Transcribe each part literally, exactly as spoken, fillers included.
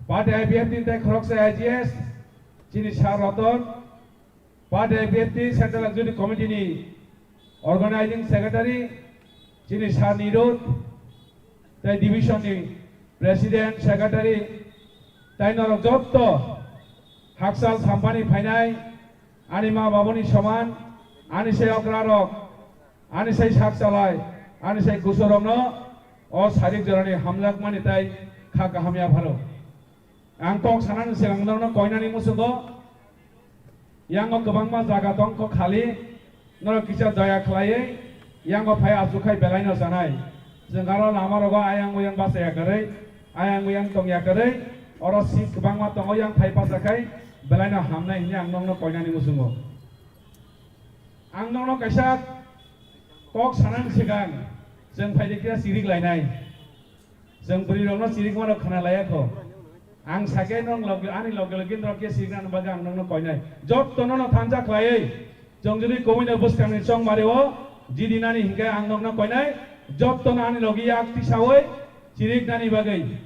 Party I P F T ni tei khoroksa I G S, chini Sir Roton, Party I P F T Central Executive Committee ni Organizing Secretary, chini Sir Nirud, tei Division ni President, Secretary, tei norok jotto hakchal sampani phainai, ani ma babuni soman, ani sai okrarok, ani sai sakchalai, ani sai kusurokno o sarik jorani hamjakmani tei kha kaham yapharo. Ang kok sanani sigang norokno koinani muchungo, yango kwbangma jaga tongkho khali, norok kisa doya khlaiwi yango phai achukhai belaino chanai. Chwng aro lamarogo ayang uyang bachaya kwrwi, ayang uyang tongya kwrwi, oro seat kwbangma tongo, yang phai pachakhai belaino hamnai hwnwi ang nokno koinani muchungo. Ang nokno kaisa kok sanani sigang chwng phaidi kisa chirik lainai. Chwng bwrwirokno chirikmarok khna laiya kho. Ang sakhe nong logi, ani logi logi norok khe chiriknani bagwi ang nokno koinai. Jottono no thansa khlaiwi, chwng jodi kobuino bwskangni chongmario jidinani hinkhe ang nokno koinai. Jottono ani logi yak tisawi chiriknani bagwi.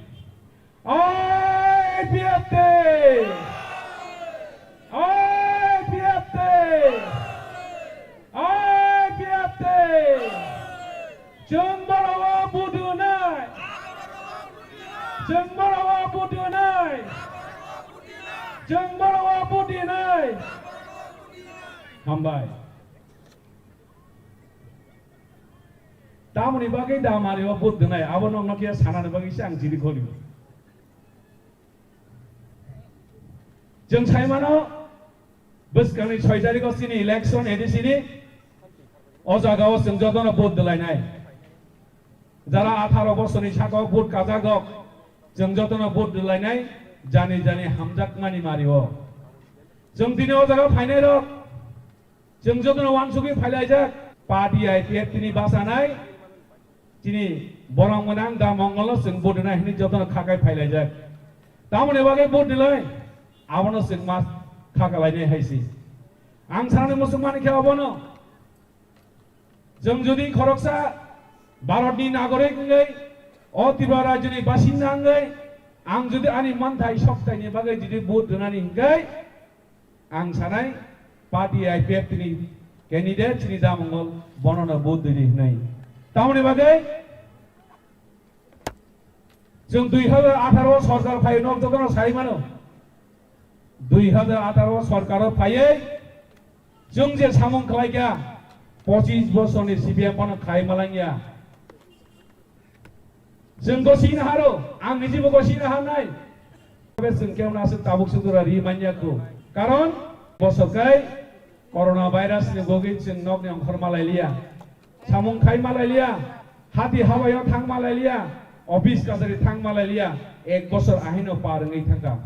I P F T! I P F T! I P F T! Chwng borok o vote rwnai! Chwng borok o vote rwnai! Chwng borok o vote rwnai! Hambai. Tamoni bagwi da mari o vote rwnai, abo nokno khe sanani bagwi se ang chini kholi. Chwng sai mano, bwskangni soi tarikh o chini election A D C ni, o jaga o chwng jotono vote rwlainai. Jara atharo bosorni saka o vote kajak rok, chwng jotono vote rwlainai, jani jani hamjakmani mari o. Chwng tini o jaga phainai rok, chwng jotono uansugwi phailaijak, party I P F T ni bachanai, chini borok mwnang da mongolno chwng vote rwnai hwnwi jotono khakai phailaijak. Tamoni bagwi vote rwlai, abono chwng ma khakalainai hai se. Ang sanani muchung mani khe obono, chwng jodi khoroksa Bharatni nagorik wngwi, o Tripura rajyoni basinda wngwi, ang jodi ani manthai soktaini bagwi jodi vote rwnani hinkhe, ang sanai party I P F T ni candidate chini da mongol bonono vote rwdi hwnwi. Tamoni bagwi chwng dui hazar atharo sorkar phai nok jotono sai mano. Dui hazar atharo sorkaro phaiwi chwng je samung khlaikha, pochis bosorni C P M phano khai malangya. Chwng gosina haro, ang nijibo gosina hanai. Tei chwng kemna aswk tabuk sudura ri manya kho. Karon bo sokai corona virus ni bogwi chwng nokni ongkhor malai liya. Samung khai malai liya. Hati hawaio thang malai liya. Office kachari thang malai liya. Ek bosor ahino par wngwi thangkha.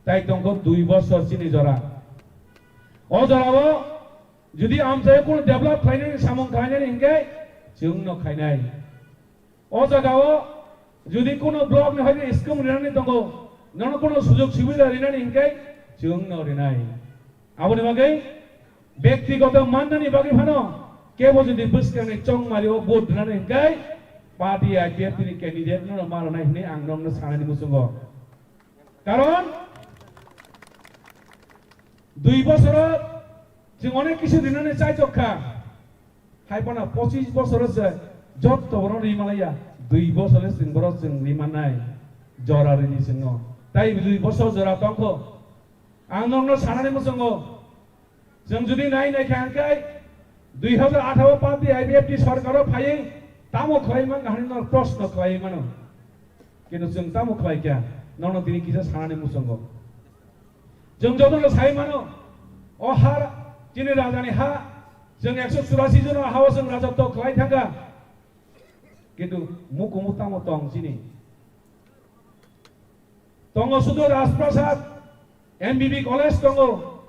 Tai tongkho dui bosor chini jora. O jorao jodi amchaio kunu develop khlainani samung khlainani hinkhe chwngno khainai. O jagao jodi kunu block ni hoide scheme rinani tongo, nono kunu sujog subida rinani hinkhe chwngno rinai. Aboni bagwi bektigoto mannani bagwi phano kebo jodi bwskangni chongmario vote rinani hinkhe party I P F T ni candidate no ma rwnai hwnwi ang nokno sanani muchungo. Karon dui bosoro chwng onek kisu rinani chaichok kha. Hai phano pochis bosoro se jotto borok rimalaiya. Dui bosoro chwng borok chwng rimanai. Jora rini chwngno. Tai dui bosor jora tongkho. Ang nokno sanani muchungo. Chwng jodi nai naikha hwnkhe dui hazar atharo party I P F T sorkaro phaiwi tamo khlai man hwnwi norok proshno khlaiwi mano. Kintu chwng tamo khlai kha, nono tini kisa sanani muchungo. Chwng jotono sai mano, o ha chini rajani ha, chwng ekso churasi jono ha-o chwng rajotwo khlai thangkha. Kintu mukumu tamo tong chini? Tongo sudu Rajprasad, M B B college tongo.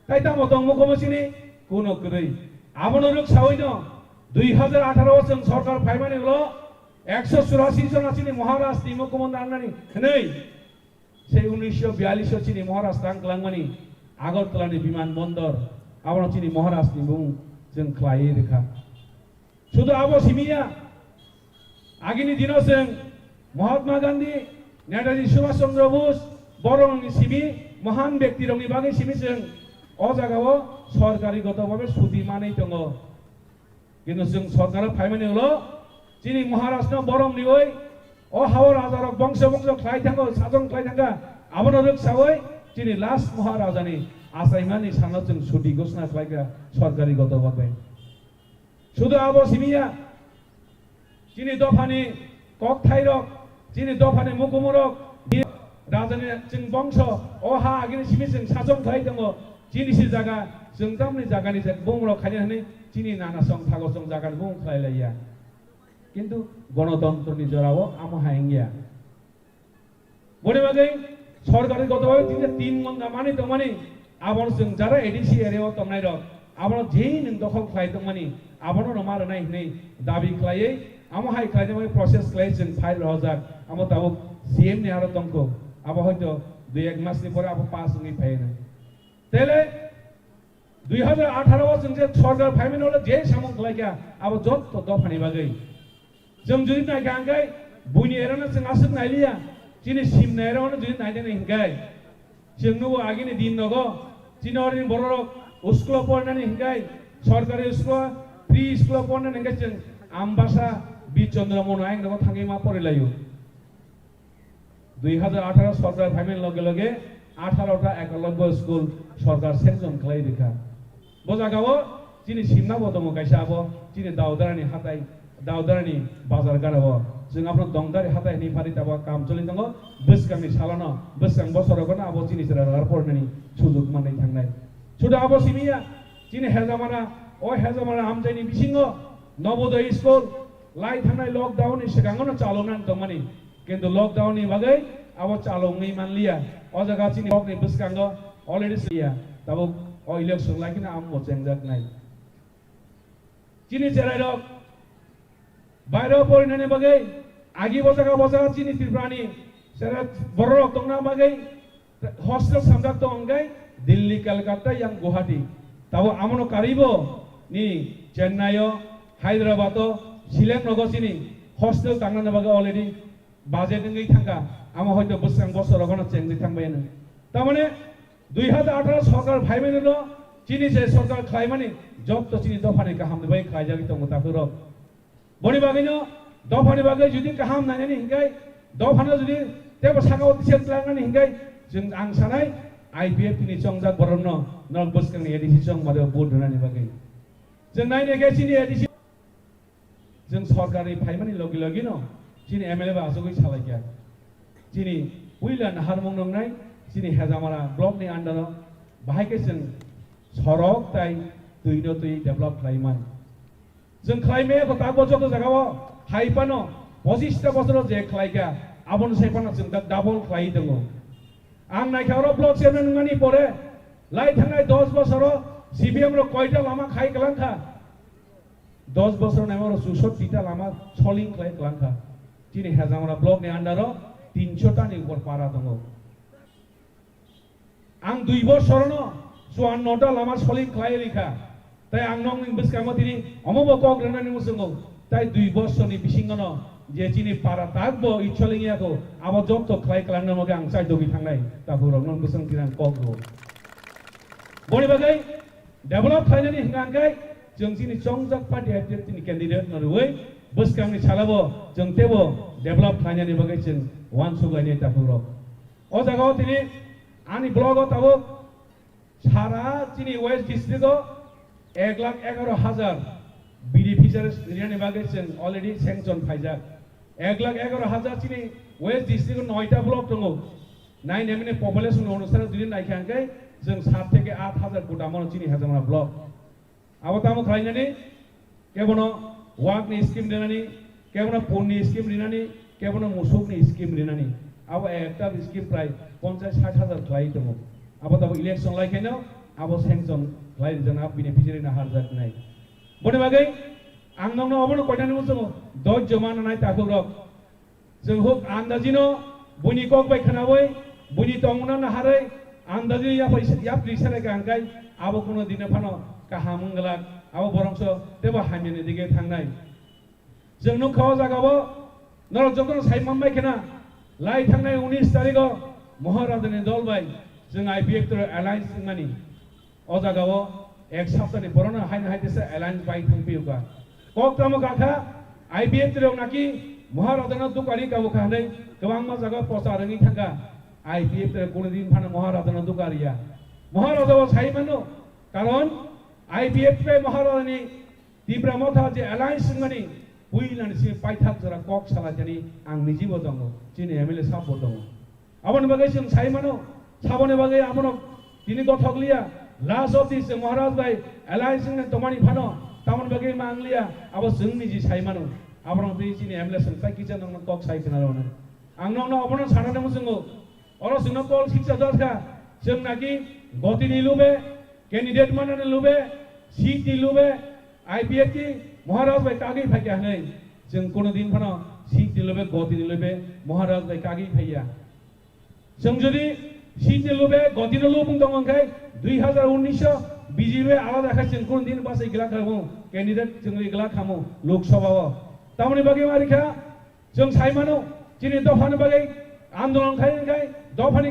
Tai tamo tong mukumu chini? Kuno kwrwi. Abono rwk sawi no, dui hazar atharo o chwng sorkar phaimani ulo ekso churasi jona chini Maharaj ni mukumu nangnani hwnwi. Sei unisho biyalish o chini Maharaj tang kwlangmani Agartala ni biman bondor, abono chini Maharaj ni mung chwng khlaiwi rwkha. Sudu abo simiya, agini dino chwng Mahatma Gandhi, Netaji Subhash Chandra Bose borokni simi, mohan bektirokni bagwi simi chwng o jagao sorkari goto bhabe suti manwi tongo. Kintu chwng sorkaro phaimani ulo chini Maharajno borom riwi o hao rajarok bongso bongso khlai thango, sajon khlai thangkha, abono rwksawi chini last Maharajani achaimani sano chwng suti ghosna khlaikha sorkari goto bhabe. Sudu abo simiya, chini dophani kokthairok, chini dophani mukumurok, rajani chwng bongso, o ha agini simi chwng sajon khlai tongo, chini si jaga, chwng tamni jagani je bumrok khaina hwnwi chini nana song thago chwng jagani bum khlai laiya. Kintu gonotontroni jorao amo hai wngya. Boni bagwi sorkari goto bhabe tin, tin mangga manwi tongmani, abono chwng jara A D C area o tongnai rok, abono je nwng dokhol khlai tongmani, abono rwma rwnai hwnwi dabi khlaiwi, amo hai khlaina bagwi process khlai chwng file rojak, amo tabuk C M ni aro tongkho, abo hoito dui ek mas ni pore abo pass wngwi phai nai. Tele dui hajar atharo o chwng je sorkar phaimani ulo je samung khlaikha, abo jotto dophani bagwi. Chwng jodi naikha hwnkhe buini erano chwng aswk nailiya, chini simna erano jodi nainani hwnkhe, chwng nugo agini din nogo, chini orini bororok school o porinani hwnkhe, sorkari school o, free school o porinani hwnkhe chwng Ambasa Bir Chandra Manu ayang nogo thangwi ma porilaio. Dui hajar atharo sorkar phaimani loge loge atharo ta ekalobbo school sorkar sanction khlai rikha. Bo jagao chini simna bo tongo kaisa abo chini Daodarani hatai, Daodarani bazar garao. Chwng abono Dongdari hatai hinwi phari tabuk kam choli tongo. Bwskangni salono, bwskang bosorogono abo chini chwrairok aro porinani sujuk manwi thangnai. Sudu abo simiya, chini Hejamara, o Hejamara amchaini bisingo Nobodoy school lai thangnai lockdown ni swkangono chaloknani tongmani. Kintu lockdown ni bagwi abo chalok wngwi manliya. O jaga chini kokni bwskango already sliya. Tabuk o election lai kheno amo chengjak nai. Chini cherairok bairo porinani bagwi agi bo jaga bo jaga chini Tripurani cherai bororok tongna bagwi hostel samjak tong hwnkhe Delhi, Calcutta, yang Guwahati. Tabuk amono karwibo ni Chennai o, Hyderabad o, Shillong rogo chini hostel tangnani bagwi already budget wngwi thangkha, amo hoito bwskang bosor rogono chengwi thangbai hwnwi. Tamani dui hajar atharo sorkar phaimani no chini je sorkar khlaimani jotto chini dophani kahamni bai khlaijagwi tongo takhurok. Boni bagwino dophani bagwi jodi kaham nainani hinkhai, dophano jodi tebo sakao tisel tlangnani hinkhai, chwng ang sanai I P F T ni chongjak borokno norok bwskangni A D C chongmado vote rwnani bagwi. Chwng nainai khe chini A D C Chwng sorkarni phaimani logi logi no chini M L A bai achugwi salaikha. Chini puila naharmung nwngnai chini Hejamara block ni under o bahai khe chwng sorok tai twi no twi develop khlai man. Chwng khlai maya kho tak bo joto jaga o hai phano pochista bosoro je khlaikha aboni sai phano chwng da double khlai tongo. Ang naikha oro block chairman wngmani pore lai thangnai dos bosoro C P M rok koita lama khai kwlangkha. Dos bosor naima oro chusot tita lama soling khlai kwlangkha. Chini Hejamara block ni under o tinso ta ni upor para tongo. Ang dui bosor no chuanno ta lama soling khlai rikha. Tai ang nokni bwskango tini omo bo kok rwnani muchungo. Tai dui bosor ni bisingo no je chini para tak bo icholing yako abo jotto khlai kwlangna moge ang chai dogi thangnai. Takhuk rok no bwsang tini ang kok rwo. Boni bagwi Develop khlainani hwnkha hwnkhe chwng chini chongjak party I P F T ni candidate no rwui bwskangni salabo chwng teibo develop khlainani bagwi chwng uansuk lainai takhuk rok. O jaga o tini ani block o tabuk sara chini West district o ek lakh egaroh hajar beneficiaries rinani bagwi chwng already sanction phaijak. Ek lakh egaroh hajar chini West district o noita block tongo. Nai nemini population onusare jodi naikha hwnkhe chwng sat theke aat hajar kota mano chini Hejamara block. Abo tamo khlainani, kebono wakni scheme rinani, kebono punni scheme rinani, kebono musukni scheme rinani. Abo ekta scheme prai ponchas sat hajar khlai tongo. Abo tamo election lai khaino abo sanction khlai rijak na beneficiary na harjak nai. Boni bagwi ang nokno obono koinani muchungo dojjo mananai takhuk rok. Chwng huk andajino buini kok bai khwnawi, buini tongmungno naharwi andajino yapri, yapri sere kaham khai abo kuno dino phano kaham wng glak, abo borokso teibo hamyani dige thangnai. Chwng nukha o jagao norok jotono sai manbai khena Lai thangnai unis tarigo Maharajani dol bai chwng I P F T rok alliance wngmani. O jagao ek saptani borokno haino hai tesa alliance bai thang piyokha. Kok tamo kakha, I P F T rok naki Maharajano dukari kabo kha hwnwi kwbangma jaga pochar wngwi thangkha. I P F T rok kunu din phano Maharajano dukariya. Maharajao sai mano, karon I P F T bai Maharajani Tipra Motha je alliance wngmani puilani simi paithak jora kok salaitani ang nijibo tongo, chini M L A sabbo tongo. Aboni bagwi chwng sai mano, saboni bagwi abono tini gothok liya, last of this Maharaj bai alliance wngna tongmani phano, tamoni bagwi ma ang liya, abo chwng niji sai mano. Abono twi chini M L A chwng tai kisa nokno kok sai khna rw nai. Ang nokno abono sana nang chwngo. Oro chwngno Paul siksa dorkha, chwng naki gotini lube, candidate manani lube, seat ni lube, I P F T Maharaj bai kagwi phaikha hwnwi chwng kono din phano seat ni lube, gotini lube Maharaj bai kagwi phaiya. Chwng jodi seat ni lube, gotini lubung tong wngkhai, dui hazar unnish o B J P alada kha chwng kono din bachai glak khamu, candidate chwng ri glak khamu Lok Sabha o. Tamoni bagwi ma rikha, chwng sai mano, chini dophani bagwi andolon khai khai, dophani